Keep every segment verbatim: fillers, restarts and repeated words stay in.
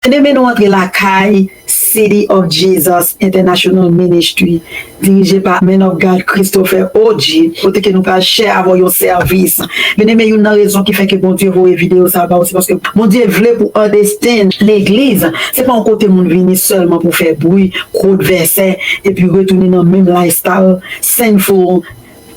Byeneme, nou antre lakay City of Jesus International Ministry, dirije pa Man of God Christopher O G, kote ke nou pral share avè w yon sèvis. Byeneme, youn nan rezon ki fè ke Bondye voye videyo sa a ba w, se paske Bondye vle pou w understand legliz se pa yon kote moun vini sèlman pou fè bri, kwot vèsè, epi retounen nan menm lifestyle, sinful,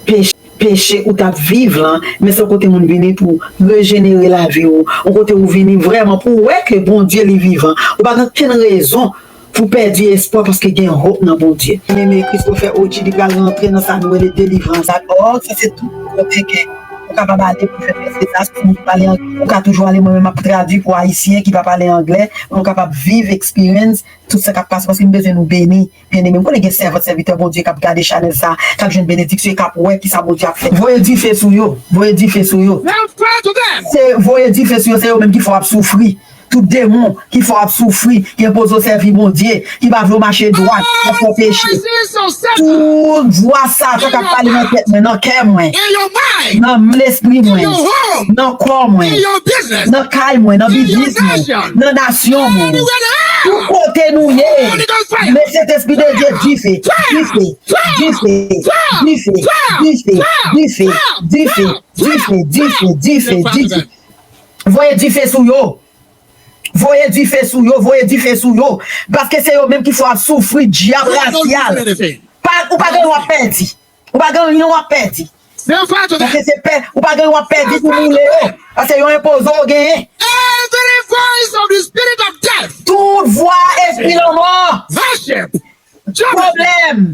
peche, peche ou t ap viv lan, men se yon kote moun vini pou rejenere lavi w, yon kote ou vini vrèman pou w wè ke Bondye li vivan. Ou pa gen okenn rezon pou pèdi espwa paske gen hope nan Bondye. Byeneme, Christopher O G li pral rantre nan sa nou rele delivrans. Alò, sa se tout kote ke ou kapab ale pou fè pase sa. Si ou pale ang-, ou ka toujou ale, mwen menm m ap tradui pou Ayisyen ki pa pale anglè, pou nou kapab viv, experience, tout sa k ap pase, paske m bezwen nou beni, byeneme. M konnen gen sèvant, sèvitè Bondye k ap gade chanèl sa, k ap jwenn benediksyon e k ap wè kisa Bondye ap fè. Voye dife sou yo, voye dife sou yo. Set fire to them. Se voye dife sou yo, se yo menm ki fè w ap soufri. Tout demon ki fè w ap soufri, ki enpoze w sèvi Bondye, ki pa vle w mache dwat, k ap fè w peche. Tout vwa Satan k ap pale nan tèt mwen, nan kè mwen, nan lespri mwen, nan kò mwen, nan kay mwen, nan biznis mwen, nan nasyon mwen, tout kote nou ye, men Sentespri de Dye, dife, dife, dife, dife, dife, dife, dife, dife, dife, dife, dife. Voye dife sou yo. Voye dife sou yo, voye dife sou yo. Paske se yo menm ki fè w ap soufri, dyab rasyal. Pa, ou pa gen w ap pèdi. Ou pa gen anyen w ap pèdi. Paske se pè, ou pa gen w ap pèdi pou boule yo. Paske yo enpoze w genyen. Every voice of the spirit of death. Tout vwa espri lanmò. Hardship. Pwoblèm.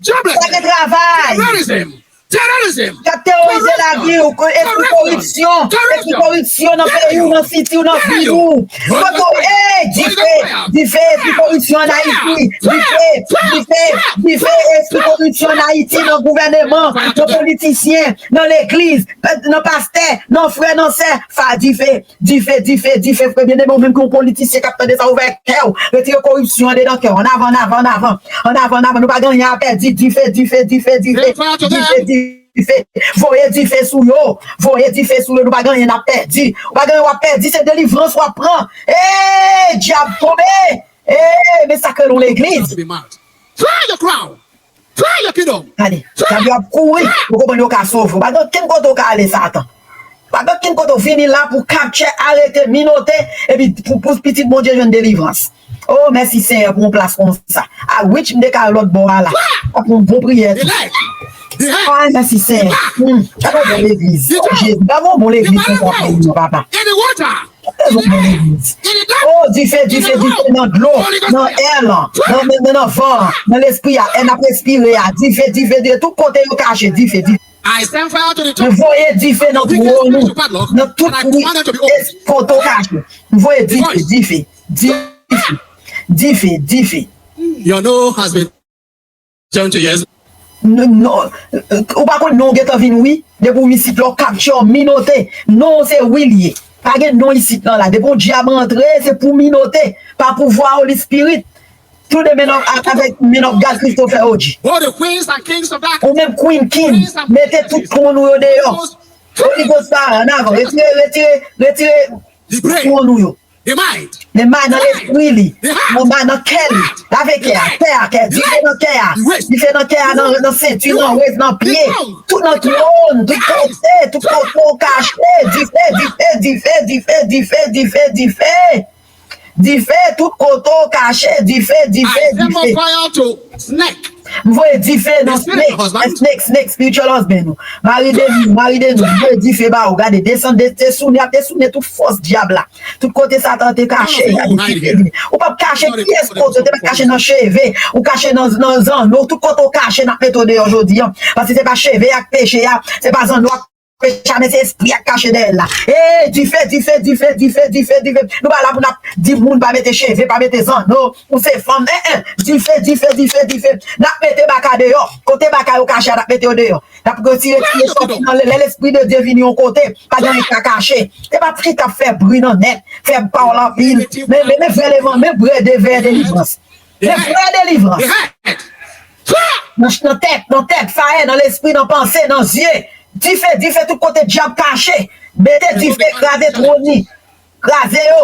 Pa gen travay. Terrorism. K ap teworize lavi w, espri koripsyon, espri koripsyon nan peyi w, nan siti w, nan vil ou. Kote w, ey, dife, dife, espri koripsyon ann Ayiti, dife, dife, dife, espri koripsyon ann Ayiti, nan gouvèneman, nan politisyen, nan legliz, nan pastè, nan frè, nan sè, fa dife. Dife, dife, dife, frè byeneme, ou menm ki yon politisyen k ap tande sa, ouvè kè w. Retire koripsyon andedan kè w. Annavan, annavan, annavan. Annavan, annavan. Nou pa gen anyen a pèdi. Dife, dife, dife, dife. Dife, dife. Voye dife sou yo. Voye dife sou yo. Nou pa gen anyen n ap pèdi. Ou pa gen anyen w ap pèdi. Se delivrans w ap pran. Ee, dyab tonbe. Ee, men sa k rele yon legliz. Fire the crown. Fire your kingdom. Gade, gade yo ap kouri, yo konprann yo ka sove. Ou pa gen okenn kote ou ka ale, Satan. Ou pa gen okenn kote ou vini la pou kaptye, arete, minote, epi pou, pou pitit Bondye jwenn delivrans. Oh, mèsi Senyè pou yon plas konsa. A witch m te ka lòt bò a la. Ap yon bon priyè tou. Ay, mèsi Senyè. Hmm. Gade yon bon legliz. Oh, Jezi, gade yon bon legliz konsa pou nou, papa. Rezon pou legliz. Oh, dife, dife, dife nan dlo, nan èl, nan, nan, nan, nan van, nan lespri a, èl n ap respire a, dife, dife, dife, tout kote yo kache, dife, dife. Mwen voye dife nan twòn ou, nan tout kote yo kache. Mwen voye dife, dife, dife, dife, dife, dife. Your no has been Twenty years. Non, non, ou pa konn non w gentan vin wi. Depi w isit la, w kaptye, w minote. Non w se wi l ye. Pa gen non isit lan la. Depi yon dyab antre, se pou minote. Pa pou vwa Holy Spirit. Through the men of, avèk men of God Christopher O G. All the queens and kings of darkness. Ou menm queen, king, mete tout twòn ou yo deyò. Holy Ghost pa annavan. Retire, retire, retire twòn ou yo. Li may nan lespri li, li may nan kè li. Lave kè a, kè a, kè, dife nan kè a. Dife nan kè a, nan, nan senti, nan wes, nan pye. Tout nan twòn, tout kote, tout kote w kache. Dife, dife, dife, dife, dife, dife, dife. Dife, tout kote w kache, dife, dife, dife. M voye dife nan snake, nan snake, snake, spiritual husband ou. Mari de nou, mari de nou, m voye dife ba ou. Gade, desann, de, desounen, ap desounen tout fòs dyab la. Tout kote Satan te kache, gade, dife li. Ou p ap kache pyès kote, ou te mèt kache nan cheve, ou kache nan, nan zanno, tout kote ou kache, n ap mete w deyò jodi a. Paske se pa cheve ak peche a, se pa zanno ak peche a, men se espri a k kache dèyè l la. Ee, dife, dife, dife, dife, dife, dife. Nou pa la pou n ap di moun pa mete cheve, pa mete zanno, ou se fanm, en, en. Dife, dife, dife, dife. N ap mete baka deyò. Kote baka yo kache a, n ap mete yo deyò. N ap retire, retire sòti nan lè, lè Lespri de Dye vini yon kote, pa gen anyen k ka kache. Se pa fi k ap fè bri nan nèt, fè pawòl anpil. Men, men, men vrè levan, men vrè de, vrè delivrans. Men vrè delivrans. Nan, nan tèt, nan tèt, fire, nan lespri, nan panse, nan zye. Dife, dife, tout kote dyab kache. Mete dife, kraze twòn li. Kraze yo.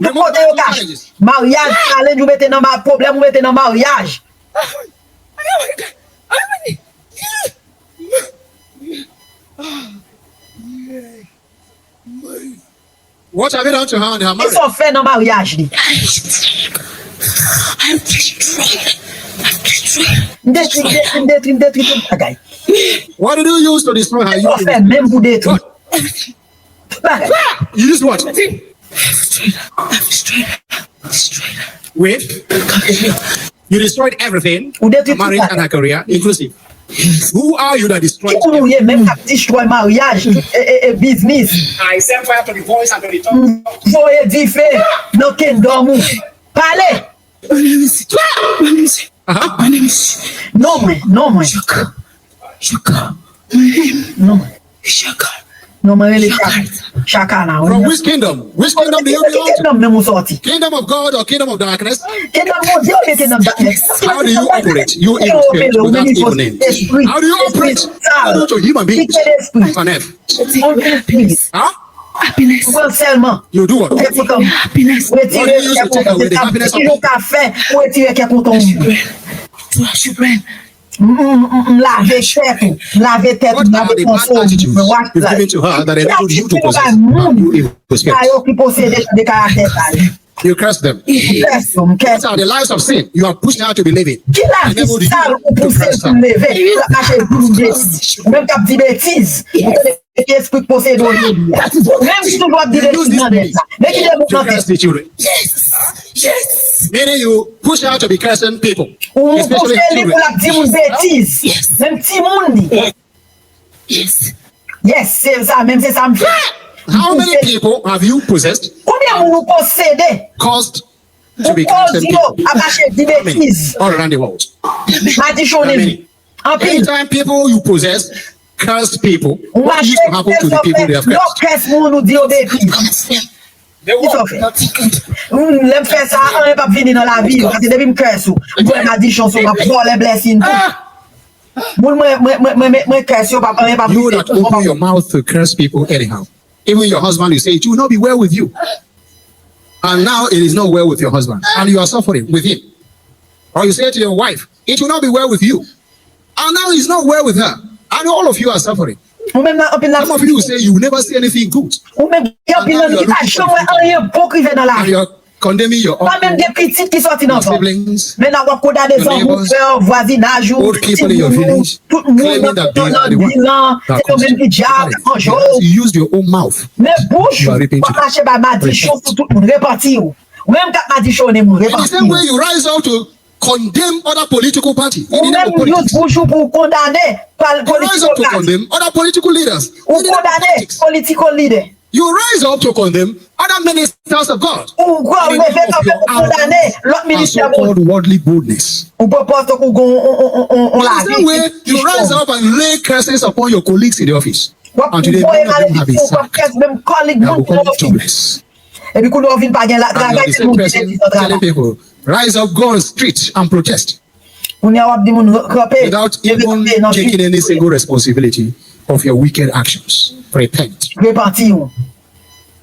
Tout kote yo kache. Maryaj, challenge ou mete nan ma-, pwoblèm ou mete nan maryaj. What have you done to her and her marriage? Kisa w fè nan maryaj li? M detwi, m detwi, m detwi, m detwi tout bagay. What did you use to destroy her? Kisa w fè menm pou detwi tout bagay? You used what? With? You destroyed everything. Ou detwi tout bagay. Marriage and her career, inclusive. Who are you that destroyed everything? Ki moun ou ye menm k ap destwè maryaj, tout e, e, e biznis? I send fire to the voice and to the tongue. M voye dife nan kingdom ou. Pale! My name is. My name is. My name is. Non mwen, non mwen. Shaka. Shaka. My name. Non mwen. Shaka. Non mwen rele Chaka. Chaka la. From which kingdom? Which kingdom do you belong to? Kingdom nan mwen soti. Kingdom of God or kingdom of darkness? Kingdom Bondye oubyen kingdom darkness? How do you operate? You evil spirit without evil name. How do you operate? How do you to human beings on earth? Happiness. Huh? Happiness. Mwen sèlman. You do what? Kè kontan. Happiness. Retire kè kontan. Ki nou ka fè pou retire kè kontan ou? M lave tèt ou. M lave tèt ou. M lave konfò ou. Mwen wash la. Ki atitid ou bay moun sa yo ki posede jan de karaktè sa yo? You curse them. Kèso, m kèso. These are the lives of sin you have pushed her to be living. Ki lavi sal ou pouse l pou l leve? Ou ap mache di betiz. Ou menm k ap di betiz. Ou konnen ki espri k posede w jodi a. Ou menm ki toujou ap di betiz nan nèt la. Men ki de moun nan tèt. Yes. Yes. Meaning you push her to be cursing people. Ou pouse li pou l ap di moun betiz. Menm timoun li. Yes. Yes, se sa menm, se sa m fè. How many people have you possessed? Konbyen moun ou posede? Caused to be cursing people. Ou koz yo ap mache di betiz. All around the world. Madichonnen. Anpil. Anytime people you possess curse people, what used to happen to the people they have cursed? Lè w kès moun ou di yo betiz. Kisa w fè? Lè m fè sa, anyen p ap vini nan lavi yo. Paske depi m kès ou, m pran madichon sou mwen, m vòlè blessing tou. Moun mwen, mwen, mwen, mwen, mwen, mwen kès yo, papa, mwen pa. You that open your mouth to curse people anyhow. Even your husband, you say it will not be well with you. And now it is not well with your husband. And you are suffering with him. Or you say to your wife, it will not be well with you. And now it's not well with her. And all of you are suffering. Ou menm nan anpil nan. Some of you say you will never see anything good. Ou menm gen anpil nan nou ki pa janm wè anyen bon k rive nan lavi. Condemning your uncle, your siblings, your neighbors, all people in your village. Pa menm gen pitit ki sòti nan vant. Men nan w ap kondane zanmi w, frè w, vwazinaj ou, timoun ou, tout moun nan bilan, se yo menm ki dyab k ap manje w. You used your own mouth. Men bouch ou, w ap mache bay madichon sou tout moun. Repanti w. Ou menm k ap madichonnen moun, repanti w. In the same way you rise up to condemn other political party. Ou menm use bouch ou pou w kondane politik lòt pati. Ou kondane political leader. You rise up to condemn other ministers of God. Ou leve kanpe pou kondane lòt ministè Bondye. Ou pran pòz tankou w gen yon lavi ki fò. You rise up and lay curses upon your colleagues in the office. W ap voye malediksyon, w ap kèse menm kòlig moun ki nan ofis. Epi kounye a w vin pa gen travay, se moun ki te di nan travay. Rise up, go on street and protest. Kounye a w ap di moun kanpe, leve kanpe nan street. Without even taking any single responsibility of your wicked actions. Repent. Repanti w.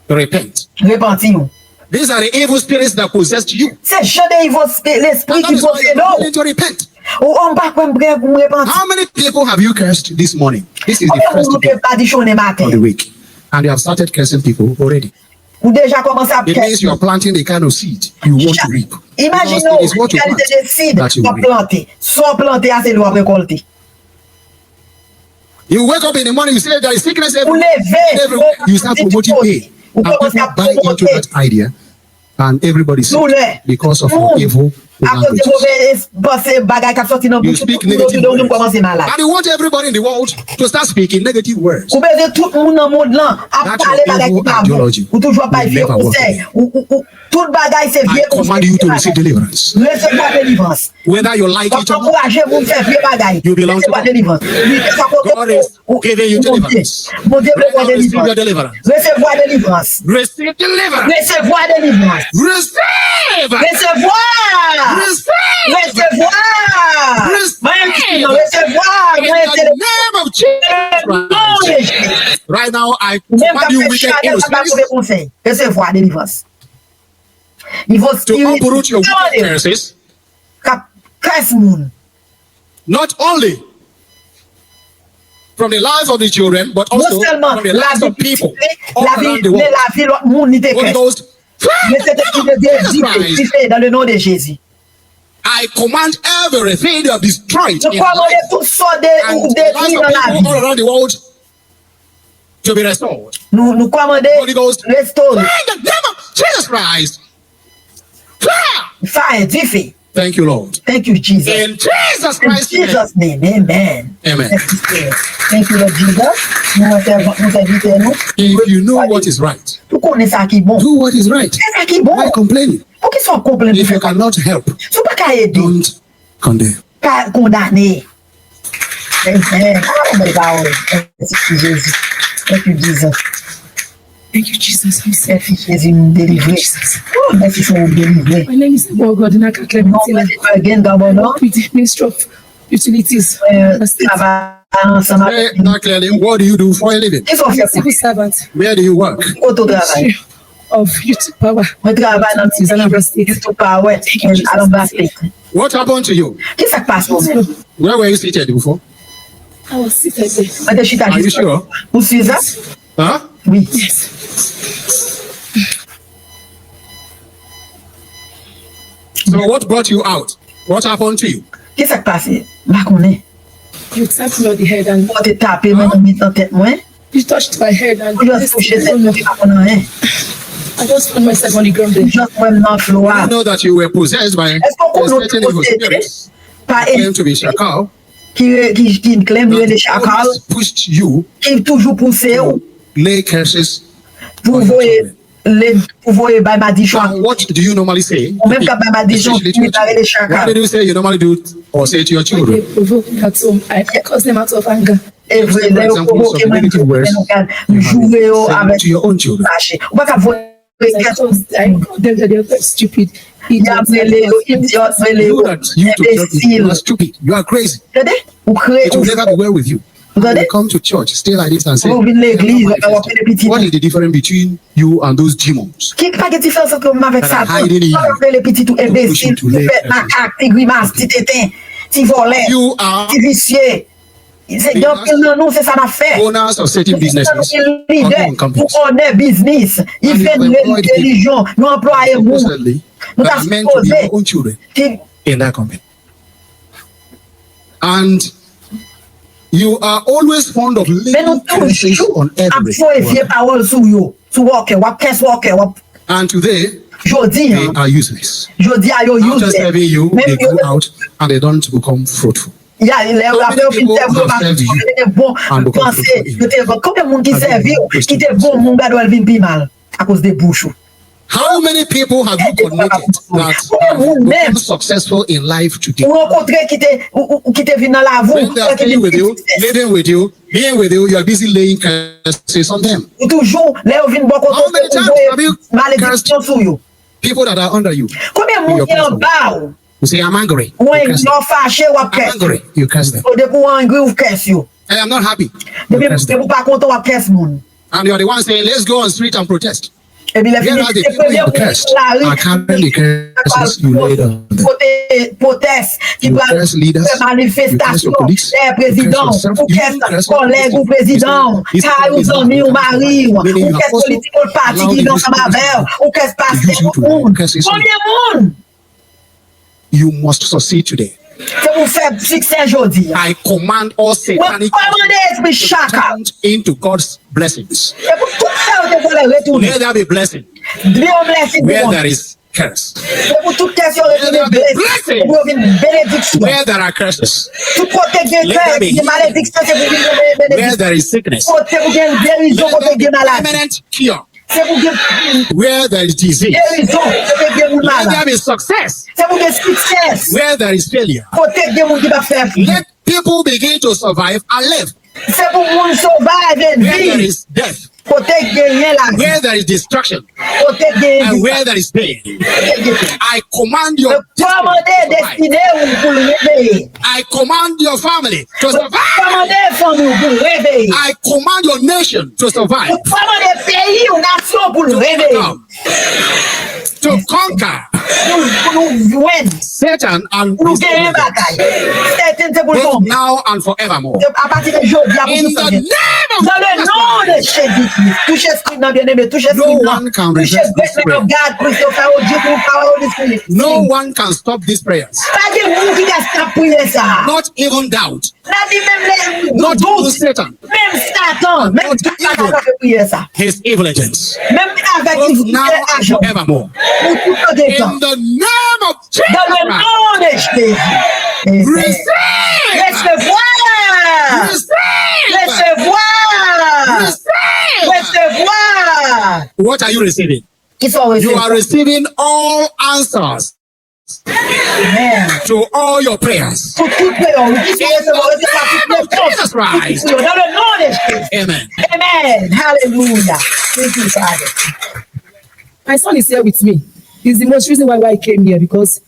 Repent. Repanti w. These are the evil spirits that possessed you. Se jan de evil spirit, lespri ki posede w. Ou, ou m pa kwè m prè pou m repanti. How many people have you cursed this morning? This is the first day of the week. Konbyen moun ou te madichonnen maten? And you have started cursing people already. Ou deja kòmanse ap kè. It means you are planting the kind of seed you want to reap. Imajine w ki kalite de seed w ap plante. Sa w plante a, se li w ap rekòlte. You wake up in the morning, you say there is sickness everywhere. Ou leve, you start promoting pain. And people buy into that idea. And everybody sick because of your evil languages. Akoz de move panse, bagay k ap sòti nan bouch ou, tout moun otoudou nou kòmanse malad. And you want everybody in the world to start speaking negative words. Ou bezwen tout moun nan mond lan ap pale bagay ki pa bon. Ou toujou ap bay vye konsèy. Ou, ou, ou, tout bagay se vye konsèy. Resevwa delivrans. W ap ankouraje moun fè vye bagay. Resevwa delivrans. Ou, ou, ou, Bondye vle fè delivrans. Resevwa delivrans. Resevwa delivrans. Resevwa delivrans. Resevwa! Resevwa! Mwen envite nou resevwa. Mwen envite nou. Right now, I command you, wicked evil spirits. Resevwa delivrans. Nivo spirit, kòmande yo. K ap kès moun. Not only from the life of the children, but also from the lives of people all around the world. Non sèlman lavi pitit, men lavi lòt moun li te kès. Holy Ghost, fire! Mwen se te ki de dife, dife dans le nom de Jésus. I command everything you have destroyed in life and the lives of people all around the world to be restored. Nou kòmande, nou kòmande restore. Holy Ghost, fire in the name of Jesus Christ. Fire! Fire, dife. Thank you, Lord. Thank you, Jesus. In Jesus Christ's name. In Jesus' name, amen. Amen. Thank you, Lord Jesus. Nou sèvitè nou. If you know what is right, ou konnen sa ki bon, do what is right. Fè sa ki bon. Why complaining? Poukisa w konpleni? If you cannot help, si w pa ka ede, don't condemn. Pa kondane. Amen. Ah, bèl pawòl. Mèsi Jezi. Thank you, Jesus. Thank you, Jesus. I'm set. Mèsi Jezi, m delivre. Oh, mèsi Senyè, m delivre. My name is Morgan Nakakle. Non, mwen se Morgan Gabono. With Ministry of Utilities. Travay ansanm avèk. Say that clearly. What do you do for a living? Kisa w fè pou civil servant. Where do you work? Kote w travay? Of Youth Power. Mwen travay nan Ministry of Youth Power and Alambra State. What happened to you? Kisa k pase w menm? Where were you seated before? I was seated there. Mwen te chita jis la. Are you sure? Ou si sa? Huh? Wi. Yes. So what brought you out? What happened to you? Kisa k pase? M pa konnen. You tapped me on the head and... Ou te tape mwen nan mitan tèt mwen. You touched my head and... Ou just touche tèt mwen, m pa konn anyen. I just found myself on the ground there. Ou just wè m nan flo a. You know that you were possessed by a certain evil spirit that claimed to be Shakal. Ki, ki, ki claim li rele Shakal. That always pushed you to lay curses on your children. Ki toujou pouse w pou voye, pou voye bay madichon. Now, what do you normally say to people, especially to your children? Ou menm k ap bay madichon, ki rele Shakal. What do you say you normally do or say to your children? They provoke me at home. I cause them out of anger. E vre, lè yo pwovoke mwen, m joure yo avèk fache. Ou pa ka voye kèk... I call them that they are stupid. Y ap rele yo idiot, rele yo enbesil. You that you to church, you are stupid. You are crazy. Tande? Ou krezi. It will never be well with you. Ou tande? You come to church, stay like this and say, ou vin legliz, w ap rele pitit. What is the difference between you and those demons? Ki pa gen diferans ant mwen avèk Satan? Ou ap rele pitit ou enbesil, ti tèt makak, ti grimas, ti tenten, ti vòlè, ti visye. Se gen anpil nan nou, se sa n ap fè. Owners of certain businesses. Gen anpil lidè pou onè biznis, event, relijyon, nou anplwaye moun. Nou ta sipoze ki... And you are always fond of laying curses on everyone. Men nou toujou ap voye vye pawòl sou yo, sou wòkè, w ap kès wòkè, w ap... And today, jodi a, they are useless. Jodi a, yo useless. After serving you, they go out and they don't become fruitful. Ya, lè yo, apre yo fin sèvi yo, yo pa vin bon panse, yo te bon. Konbyen moun ki sèvi w, ki te bon, moun gade w, l vin pi mal akoz de bouch ou? How many people have you connected that have become successful in life today? Ou rankontre ki te, ou, ou, ou ki te vin nan lavi w, ki te vin pi sukses. When they are staying with you, living with you, being with you, you are busy laying curses on them. Ou toujou, lè yo vin bò kote w, ou voye malediksyon sou yo. People that are under you. Konbyen moun ki anba w? You say, "I'm angry." Ou lè w fache, w ap kès yo. I'm angry. You curse them. Depi w angry, ou kès yo. I am not happy. You curse them. Depi w pa kontan, w ap kès moun. And you are the one saying, "Let's go on street and protest." Epi lè fini, se premye moun ki nan lari ki pral pote pwotès, ki pral fè manifestasyon dèyè prezidan w, ou kès kòlèg ou prezidan w, kay ou, zanmi w, mari w, ou kès politik ou pati ki ansanm avè w, ou kès pastè, tout moun. Konbyen moun? You must succeed today. Se pou fè siksè jodi a. I command all satanic curses to turn into God's blessings. Se pou tout sa yo te vòlè retounen. Let there be blessing where there is curse. Se pou tout kès yo retounen blessing, pou yo vin benediksyon. Where there are curses, tout kote gen kès, gen malediksyon, se pou vin gen benediksyon. Where there is sickness, kote pou gen gerizon, kote gen maladi. Let there be permanent cure. Se pou gen gerizon, kote gen moun malad. Let there be success, kote gen moun ki pa fè anyen. Let people begin to survive and live. Se pou moun survive and live. Kote genyen lavi. Where there is destruction, kote genyen distraksyon, and where there is pain, kote gen pèn. I command your destiny to survive. Mwen kòmande destine w pou l reveye. I command your family to survive. Mwen kòmande fanmi w pou l reveye. I command your nation to survive. Mwen kòmande peyi w, nasyon w pou l reveye. To overcome. to conquer Pou nou, pou nou jwenn, Satan and pou nou his genyen evil agents, bagay. Satan se pou l both tonbe. Now and forevermore. Se apati de jodi a pou tout tan. In the name of Dans le nom de Jésus Christ. Touche screen nan, byeneme, touche screen nan. No one can resist this prayer. Touche great man of God, Christopher Oji, pou power Holy Spirit. No one can stop these prayers. Pa gen moun ki ka stop priyè sa. Not even doubt. Nan di menm lè, not even Satan. Menm Satan, menm Satan ka stope priyè sa. His evil agents. Menm avèk evil ajan. Both now and forevermore. Pou tout tan de tan. In the name of Jesus Christ. Dans le nom de Jésus. Amen. Receive. Resevwa. Receive. Resevwa. Receive. Resevwa. What are you receiving? Kisa w resevwa? You are receiving all answers to all your prayers. Pou tout priyè w, ki sou resevwa, resevwa tout priyè w. In the name of Jesus Christ. Dans le nom de Jésus. Amen. Amen. Hallelujah. Thank you, Father. My son is here with me. He's the most reason why, why I came here, because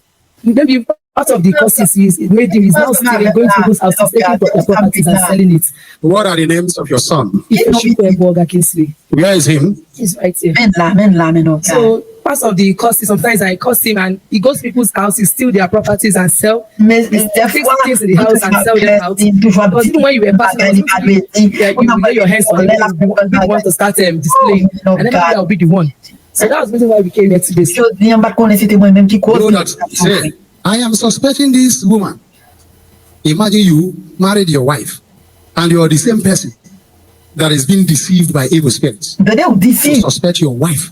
maybe part of the causes is made him is now stealing, going to people's houses, taking their properties and selling it. What are the names of your son? Ife Chukwuemeka Kingsley. Where is him? He's right here. Men la, men la, men la. So, part of the causes, sometimes I curse him and he goes to people's houses, steal their properties and sell. Men dèfwa, things in the house and sell them out. Because even when you were passing, I was going to, yeah, you lay your hands on him, you be the one to start, um, displaying. And then I will be the one. So that was the reason why we came here today. Jodi an, m pa t konnen se te mwen menm ki koz. Know that, say, I am suspecting this woman. Imagine you married your wife and you are the same person that is being deceived by evil spirits. Tande, ou deceive. You suspect your wife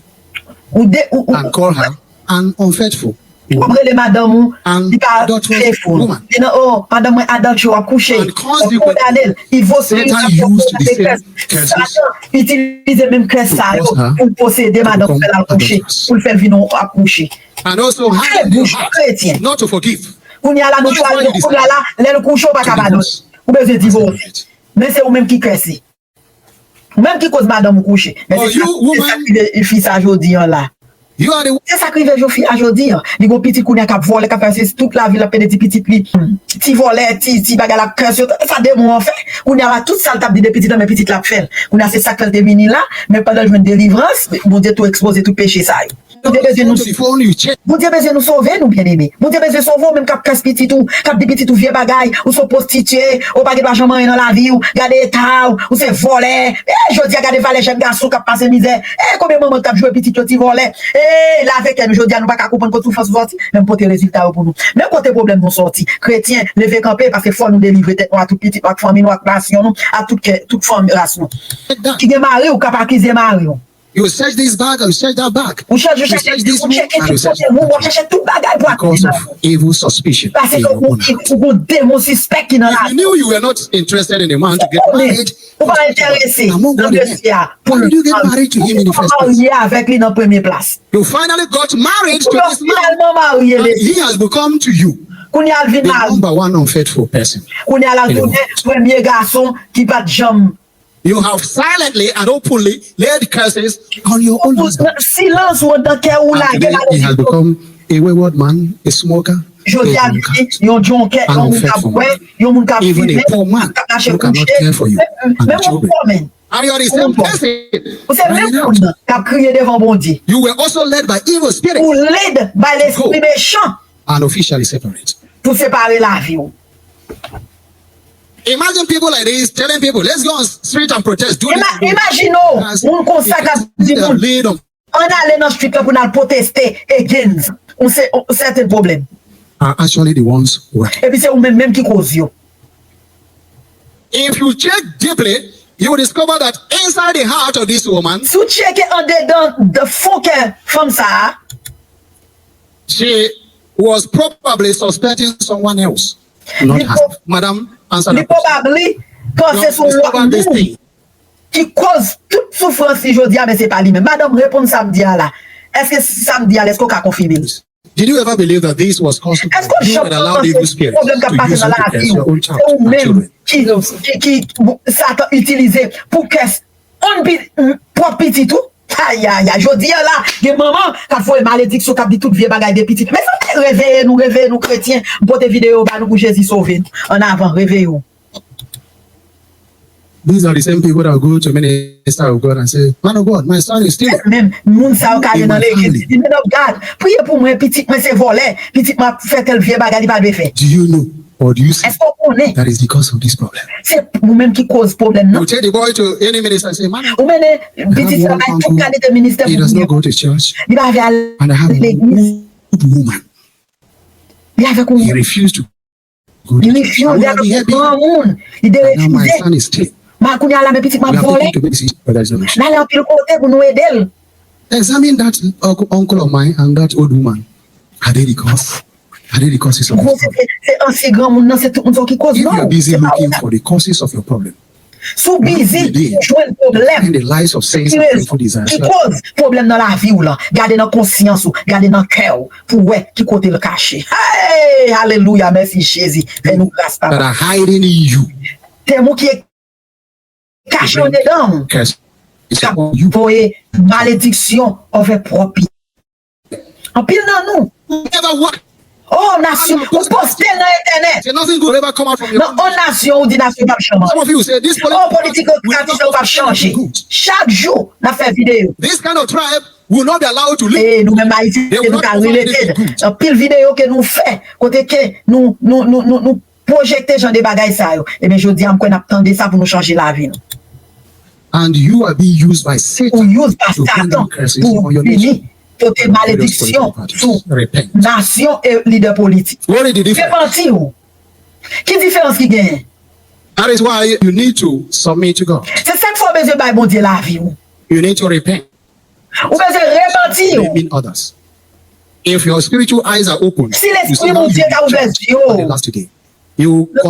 and call her an unfaithful woman. Ou ap rele madanm ou, li pa faithful. And adulterous woman. Li nan, oh, madanm mwen adultery, w ap kouche. And consequently, Satan used the same curses to cause her to become adulterous. Satan itilize menm kès sa yo pou l posede madanm, fè l al kouche, pou l fè l vin yon ap kouche. And also harden your heart not to forgive. Kounye a la, nou chwazi, kounye a la, lè l kouche, ou pa ka padone. Ou bezwen divòse. Men se ou menm ki kèse. Ou menm ki koz madanm ou kouche. Men se sa, se sa k rive fi sa jodi an la. Se sa k rive fi a jodi an. Li gon pitit kounye a k ap vòlè, k ap fè se tout lavi l ap pede di pitit li. Ti vòlè, ti, ti bagay l ap kèse yo. Sa demon an fè. Kounye a la, tout sa l t ap di de pitit lan, men pitit la ap fè l. Kounye a se sa k fè l te vini la. Men pandan l jwenn delivrans, Bondye tou ekspoze tout peche sa yo. Bondye bezwen nou, Bondye bezwen nou sove, nou byeneme. Bondye bezwen sove w menm k ap kès pitit ou, k ap di pitit ou vye bagay, ou se yon pwostitye, ou pa gen dwa janm anyen nan lavi w, gade eta w, ou se vòlè. E, jodi a gade valè jèn gason k ap pase mizè. E, konbyen manman k ap jwe pitit yo ti vòlè. E, lave kè nou jodi a, nou pa ka konprann kot soufrans nou sòti, men m pote rezilta yo pou nou. Men kote pwoblèm nou sòti. Kretyen, leve kanpe, paske fò nou delivre tèt nou a tout pitit nou, ak fanmi nou, ak nasyon nou, a tout kè, tout fanmi ras nou. Ki gen mari w, k ap akize mari w. You search this bag and search that bag. Ou chèche, ou chèche, ou chèche tout kote, ou chèche tout bagay pou akize mari w. Because of evil suspicion in your own heart. Paske ou, ou, ou gon demon sispèk ki nan lavi w. If you knew you were not interested in a man to get married, ou pa enterese nan mesye a pou l, how did you get married to him in the first place? Ou pa marye avèk li nan premye plas. You finally got married to this man, and he has become to you the number one unfaithful person in the world. Kounye a l al tounen premye gason ki pa t janm You have silently and openly laid curses on your own husband. Silans ou anndan kè ou lage malediksyon. And today he has become a wayward man, a smoker, a drunkard, an unfaithful man, even a poor man who cannot care for you and your children. And you are the same person right now. Ou se menm moun nan k ap kriye devan Bondye. You were also led by evil spirits. Ou led by lespri mechan. And officially separate. Pou separe lavi w. Imagine people like this telling people, "Let's go on street and protest, do this, do that." Imajine w, moun konsa k ap di moun, "Ann ale nan street la pou n al pwoteste against yon sèten pwoblèm." Are actually the ones who are. Epi se ou menm menm ki koz yo. If you check deeply, you will discover that inside the heart of this woman, si w tcheke andedan fon kè fanm sa a, she was probably suspecting someone else, not her. Madam, answer that question. Li pwobabli panse se yon lòt moun ki koz tout soufrans li jodi a, men se pa li menm. Madanm, reponn sa m di a la. Èske sa m di a la, èske w ka konfime l? Did you ever believe that this was caused by you that allowed evil spirits to use you to curse your own child and children? Èske w janm panse se pwoblèm k ap pase nan lavi w, se ou menm ki, ki, ki, ki Satan itilize pou kès yon pi-, pwòp pitit ou? Ayayay, jodi a la, gen manman k ap voye malediksyon, k ap di tout vye bagay de pitit. Mezanmi, reveye nou, reveye nou, kretyen. M pote videyo ba nou pou Jezi sove nou. Ann avan, reveye w. These are the same people that go to minister of God and say, "Man of God, my son is stealing." Men moun sa yo ka ale nan legliz, di, "Man of God, priye pou mwen, pitit mwen se vòlè, pitit mwen ap fè tèl vye bagay li pa dwe fè." Do you know or do you see? Èske w konnen? That is the cause of this problem. Se ou menm ki koz pwoblèm nan. You take the boy to any minister and say, "Man, ou mennen pitit sa bay tout kalite ministè pou priye." He does not go to church. Li pa vle al legliz. Old woman. Li avèk yon... He refused to go to church. Li refize avèk yon granmoun. Li derefize. Ma kounye a la, men pitit mwen ap vòlè. N ale anpil kote pou nou ede l. Examine that uncle of mine and that old woman. Are they the cause? Are they the causes of your problem? Se ansyen granmoun nan, se tout moun sa ki koz. Non, se pa ou. If you are busy looking for the causes of your problem, si w bizi pou jwenn pwoblèm ki koz pwoblèm nan lavi w lan, gade nan konsyans ou, gade nan kè w, pou w wè ki kote l kache. Hey! Alelouya! Mèsi Jezi. Fè nou gras, Papa. That are hiding in you. Tèm ou ki kache andedan w k ap voye malediksyon anvè pwòp pitit. Anpil nan nou. Oh, nasyon, ou poste l nan entènèt. Nan yon nasyon, ou di nasyon p ap chanje. Oh, politik sa yo p ap chanje. Chak jou n ap fè videyo. E nou menm Ayiti, nou ka relate anpil videyo ke nou fè kote ke nou nou nou nou nou pwojekte jan de bagay sa yo. Ebyen jodi a m kwè n ap tande sa pou nou chanje lavi nou. And you are being used by Satan. Ou use pa Satan pou vini pote malediksyon sou nasyon e lidè politik. Repanti w. Ki diferans ki genyen? That is why you need to submit to God. Se sa k fè w bezwen bay Bondye lavi w. You need to repent. Ou bezwen repanti w. Blaming others. If your spiritual eyes are open, si lespri Bondye ta ouvè zye w nan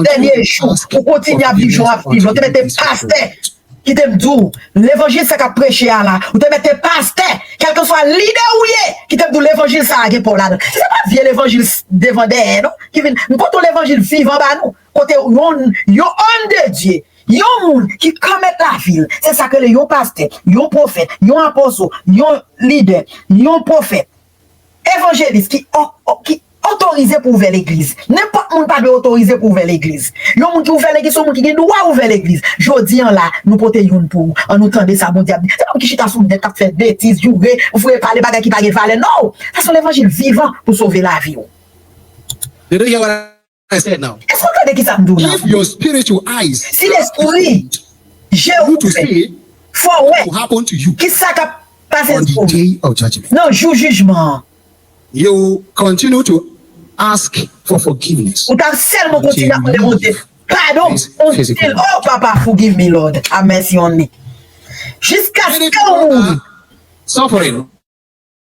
dènye jou, ou kontinye ap viv jan w ap viv la, ou te mete pastè, kite m di w, levanjil sa k ap preche a la, ou te mete pastè, kèlkeswa lidè ou ye, kite m di w levanjil sa a gen pa w ladan. Se pa vye levanjil devan dèyè non, ki vin, m pote yon levanjil vivan ba nou. Kote yon, yon homme de Dieu, yon moun ki kanmèt lavi l, se sa k rele yon pastè, yon pwofèt, yon apostol, yon lidè, yon pwofèt, evanjelis ki o- o- ki otorize pou ouvè legliz. Nenpòt moun pa dwe otorize pou ouvè legliz. Yon moun ki ouvè legliz se yon moun ki gen dwa ouvè legliz. Jodi a la, nou pote youn pou ou. Ann nou tande sa Bondye ap di. Se pa moun ki chita sou nèt k ap fè betiz, joure, voye pale bagay ki pa gen valè. No! Sa se yon levanjil vivan pou sove lavi w. Did you hear what I said now? Èske w tande ki sa m di w la? If your spiritual eyes are opened, you to see what will happen to you on the day of judgment. Si lespri, je w ouvè, fò w wè ki sa k ap pase sou ou nan jou jijman an. You continue to ask for forgiveness until you leave this physical body. Ou t ap sèlman kontinye ap mande Bondye padon, until, oh, Papa, forgive me, Lord. Have mercy on me. Jiskaske w mouri. Many people are suffering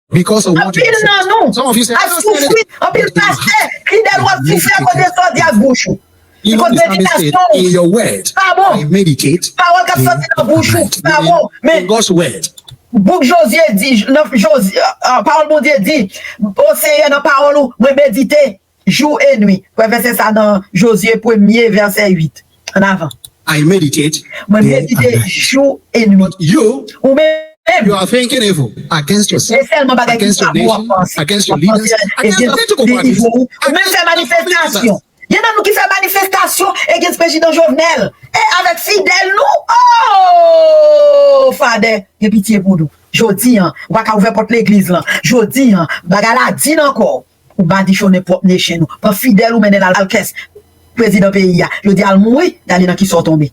because of what you have said. Anpil nan nou ap soufri, anpil pastè, fidèl w ap soufri akoz de sa w di ak bouch ou. Akoz meditasyon w pa bon. Pawòl k ap soti nan bouch ou pa bon. Men bouk Jozye di, nan Jozye, pawòl Bondye di, O Senyè, nan pawòl ou, mwen medite jou e nwi. Wè vèsè sa nan Jozye premye, vèsè uit. Ann avan. I meditate day and night. Mwen medite jou e nwi. But you, you are thinking evil against yourself, against your nation, against your leaders, against the political parties, against the people of this country. Ou menm fè manifestasyon. Gen nan nou ki fè manifestasyon against prezidan Jovenel e avèk fidèl nou. Oh! Fadè, gen pitye pou nou. Jodi a, ou pa ka ouvè pòt legliz lan. Jodi a, bagay la di nan kò w. Ou madichonnen pwòp nation ou. Pran fidèl ou mennen l al, al kès prezidan peyi a. Yo di al mouri, gade nan kisa w tonbe.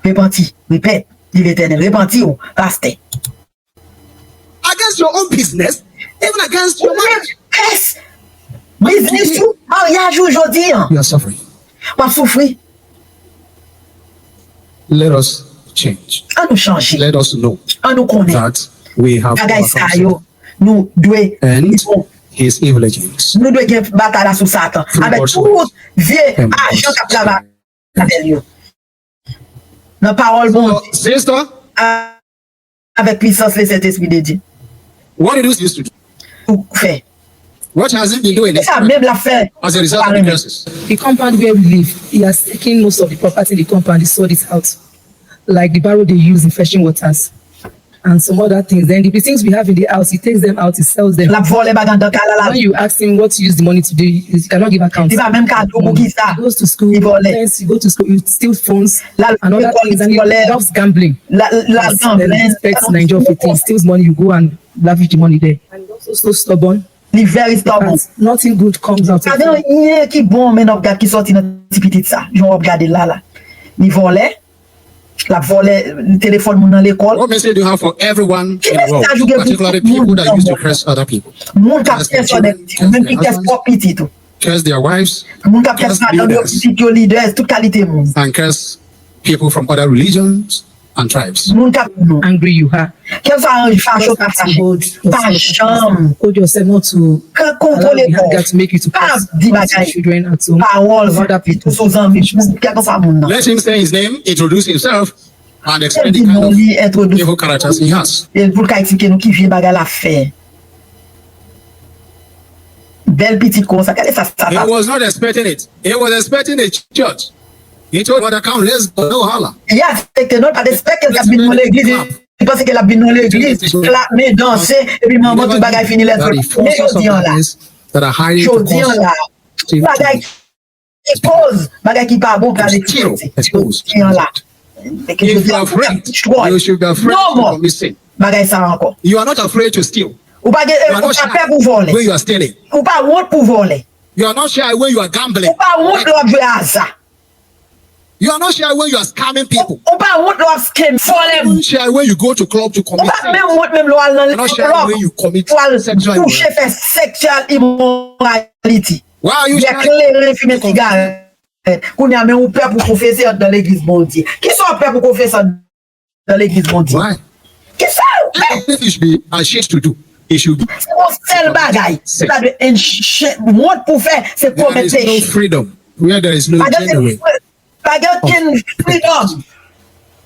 Repanti, repent, di Letènèl, repanti w, pastè. Against your own business, even against your marriage. Ou menm kès biznis ou, maryaj ou jodi a. You are suffering. W ap soufri. Let us change. Ann nou chanje. Let us know that we have overcome Satan. Ann nou konnen bagay sa yo, nou dwe, and his evil agents, nou dwe gen batay la sou Satan avèk tout vye ajan k ap travay avè l yo. Nan pawòl Bondye, avèk pwisans Lesentespri de Dye. What did he used to do? Ou fè. What has he been doing? E sa menm l ap fè. As a result of the curses. The compound where we live, he has taken most of the property in the compound, he sold it out. Like the barrow they use in fetching waters. and some other things. Then the things we have in the house, he takes them out, he sells them. L ap vòlè bagay anndan kay la, l ap When you ask him what to use the money to do, he cannot give account. Li pa menm ka di w pou ki sa. He goes to school, Li vòlè. Then he goes to school, he steals phones L al and other lekòl, things, and he vòlè. Loves gambling. L al, l al Yes, then gambling. He expects Naija for things, steals money, you go and lavish the money there. And he's also so stubborn. Li very stubborn. Nothing good comes out of it. Pa gen anyen ki bon, men w ap gad ki sòti nan ti pitit sa. Jan w ap gade l la, la. Li vòlè. L ap vòlè telefòn moun nan lekòl. What message do you have for everyone in the world, particularly people that used to curse other people? Moun k ap kèse lòt pitit, menm ki kèse pwòp pitit ou. Curse their wives, Moun k ap kèse madanm yo, pitit yo, lidè, tout kalite moun. And curse people from other religions and tribes. Moun k ap Angry you are. Kèlswa fason w ta fache, pa janm Hold yourself not to Ka kontwole kò w. Ka di bagay, pawòl, sou zanmi, kèlkeswa moun nan. Let him say his name, introduce himself, and explain the kind of evil characters he has. E pou l ka eksplike nou ki vye bagay l ap fè. Bèl pitit konsa, gade sa, sa, sa. He was not expecting it. He was expecting a church. He told mother, "Come, let's go, no holla." Li ekspekte non, l pa t ekspekte l t ap vin nan legliz. Li panse ke l ap vin nan legliz, klap men, danse, epi manman tout bagay fini lè l sot. Men jodi an la, jodi an la, tout bagay ki koz bagay ki pa bon pral ekspoze. Jodi an la. If you are afraid, you should be afraid to commit sin. Bagay sa ankò. You are not afraid to steal. Ou pa gen, ou pa pè pou vòlè. When you are stealing. Ou pa wont pou vòlè. You are not shy when you are gambling. Ou pa wont lè w ap jwe aza. You are not shy when you are scamming people. Ou pa wont lè w ap scam, vòlè moun. You are not shy when you go to club to commit things. Ou pa menm wont menm lè w al nan club pou al kouche, fè sexual immorality. Why are you shy? Lè kleren, fimen sigarèt. Kounye a, men ou pè pou konfese anndan legliz Bondye. Kisa w pè pou konfese anndan legliz Bondye? Why? Kisa w pè? If you should be ashamed to do, it should be Se yon sèl bagay. Sa dwe en ch- wont pou fè, se komèt peche. There is no freedom where there is no genuine. Pa gen okenn freedom.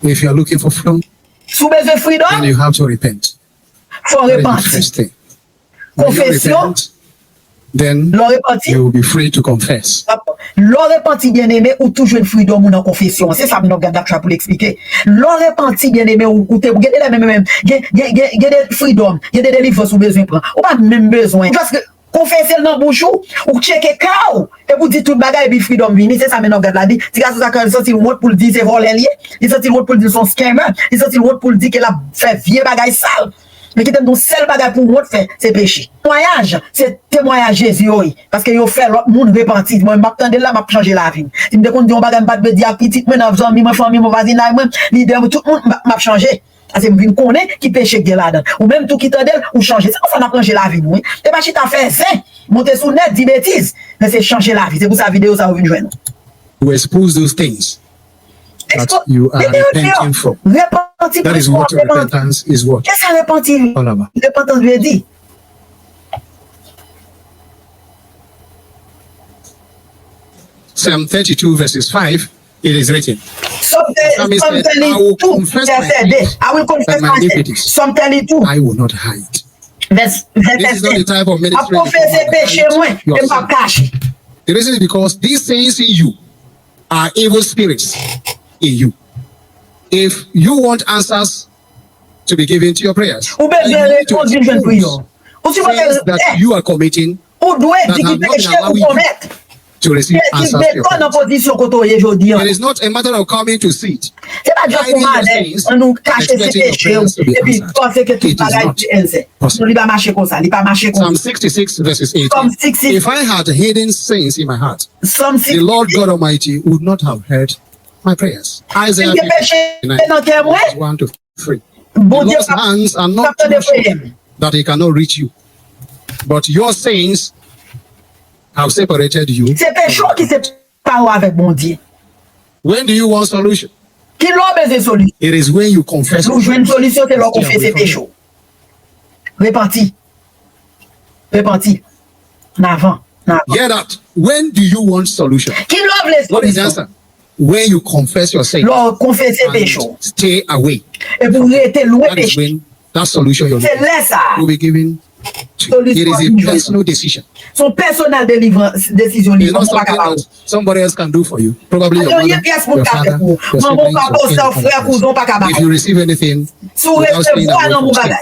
If you are looking for freedom, Si w bezwen freedom, then you have to repent. Fò w repanti. First thing. When you repent, then you will be free to confess. Lè w repanti, byeneme, ou tou jwenn freedom ou nan konfesyon an. Se sa m ap gad lakcha pou l eksplike. Lè w repanti, byeneme, ou, ou te, gen de lè menm, menm, gen, gen, gen, gen de freedom, gen de delivrans ou bezwen pran. Ou pa menm bezwen. Just konfese l nan bouch ou, ou tcheke kè w, epi w di tout bagay, epi freedom vini. Se sa men w ap gad la di. Ti gason sa, li santi l wont pou l di se vòlè l ye. Li santi l wont pou l di l se yon scammer. Li santi l wont pou l di ke l ap fè vye bagay sal. Men kite m di w, sèl bagay pou w wont fè, se peche. Temwayaj, se temwayaj Jezi yo ye. Paske yo fè lòt moun repanti. Mwen, m ap tande l la, m ap chanje lavi m. Si m te konn di yon bagay m pa t vle di ak pitit mwen, nan zanmi mwen, fanmi mwen, vwazinay mwen, lidè mwen, tout moun, m ap, m ap chanje. Paske m vin konnen ki peche k gen ladan l. Ou menm tou ki tande l, ou chanje. Se konsa n ap ranje lavi nou, wi. E pa chita fè zen, monte sou nèt, di betiz. Men se chanje lavi. Se pou sa videyo sa yo vin jwenn ou. To expose those things that you are repenting from. Repanti pou sa w ap repanti. That is what repentance is what all about. Kisa repanti, repantans vle di? Psalm thirty-two verses five, it is written. Sòm tè-, Sòm tèli tou, vèsè de. I will confess my iniquities. Sòm tèli tou. I will not hide. Vès-, vèsè sèt. M ap konfese peche mwen, e m p ap kache. The reason is because these things in you are evil spirits in you. If you want answers to be given to your prayers, ou bezwen repons vin jwenn priyè w. Ou sipoze, that you are committing, ou dwe di ki peche ou komèt. To receive answers to your prayers. Ki mete w nan pozisyon kote w ye jodi an. It is not a matter of coming to sit, Se pa just pou maten, an nou kache se peche w, epi panse ke tout bagay se answer. Non, li pa mache konsa, li pa mache konsa. Psalm sixty-six verses eighteen. Sòm sixty-six. If I had hidden sins in my heart, Sòm sixty-six. The Lord God Almighty would not have heard my prayers. Isaiah fifty-nine, verses one to three. Bondye p ap tande priyè m. The Lord's hands are not too short that he cannot reach you, but your sins have separated you. Se peche w ki separe w avèk Bondye. When do you want solution? Ki lè w bezwen solisyon? It is when you confess your sins. Lè w jwenn solisyon, se lè w konfese peche w. Repanti. Repanti. N avan. N avan. Hear that. When do you want solution? Ki lè w vle solisyon? What is the answer? When you confess your sins. Lè w konfese peche w. And stay away. Epi w rete lwen peche. That is when that solution you're looking for will be given It is a personal decision. Se yon personal deliverance, desizyon li. It's not something that somebody else can do for you. Probably your mother, your father, your siblings, or any other person. If you receive anything without staying away from sin,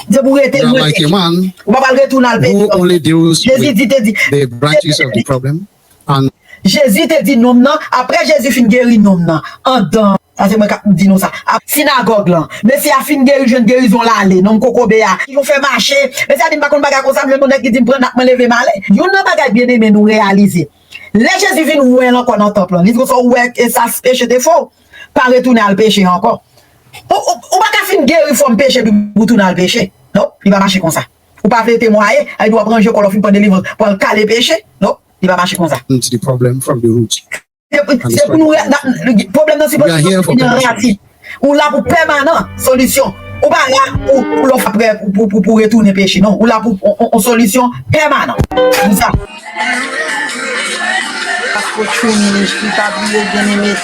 you are like a man who only deals with the branches of the problem and Jezi te di nonm nan, apre Jezi fin geri nonm nan, andan, sa se mwen k ap di nou sa, a sinagòg lan, mesye a fin geri, jwenn gerizon l ale, nonm kokobe a, ki yo fè mache, mesye a di, "M pa konn bagay konsa, m jwenn yon nèg ki di m pran ak mwen leve m ale." Youn nan bagay byeneme nou reyalize, lè Jezi vin wè l ankò nan tanp lan, li di konsa, "Ou wè ke sa peche te fè w, pa retounen al peche ankò." Ou, ou, ou pa ka fin geri fòm peche epi pou tounen al peche. Non, li pa mache konsa. Ou pa vle temwaye, ay dwa pran je kò lè w fin pran delivrans pou al kale peche. Non, li pa mache konsa. Into the problem from the root. Se, se pou nou, pwoblèm nan sipoze fini an rasin. Ou la pou pèmanan, solisyon. Ou pa la pou, pou lè w fin prè pou, pou, pou, pou retounen peche. Non, ou la pou yon, yon, yon solisyon pèmanan. Pou sa. Paske True Ministry, pa bliye, byeneme,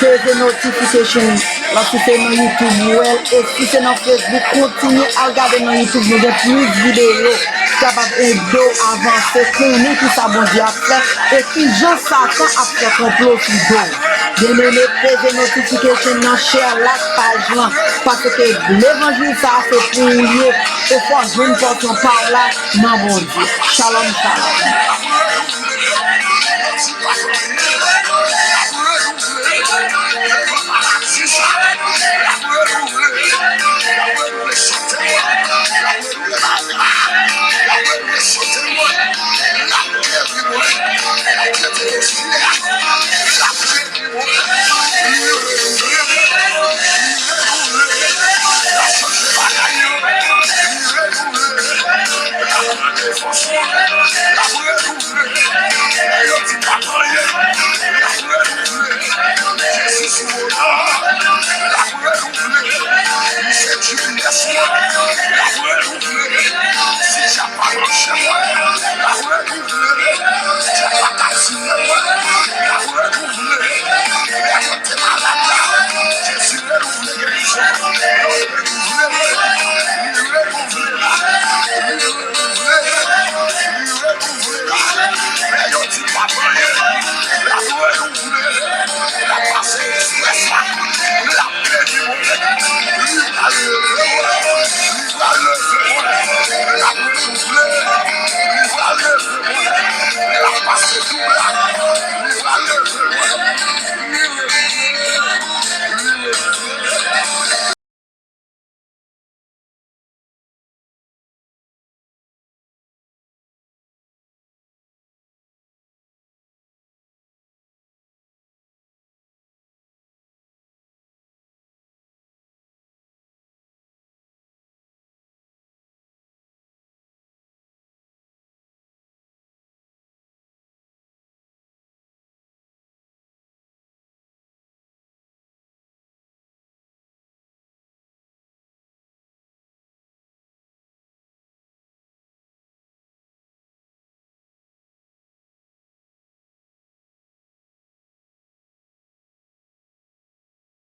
peze notification, lòske se nan YouTube ou wè l, e si se nan Facebook, kontinye al gade nan YouTube, nou gen plis videyo ki kapab ede w avanse, konnen kisa Bondye ap fè, e kijan Satan ap fè konplo sou do w. Byeneme, peze notification nan, share, like paj lan, paske levanjil sa a se pou ou l ye, e fò w jwenn pòsyon pa w la nan Bondye. Shalom, shalom.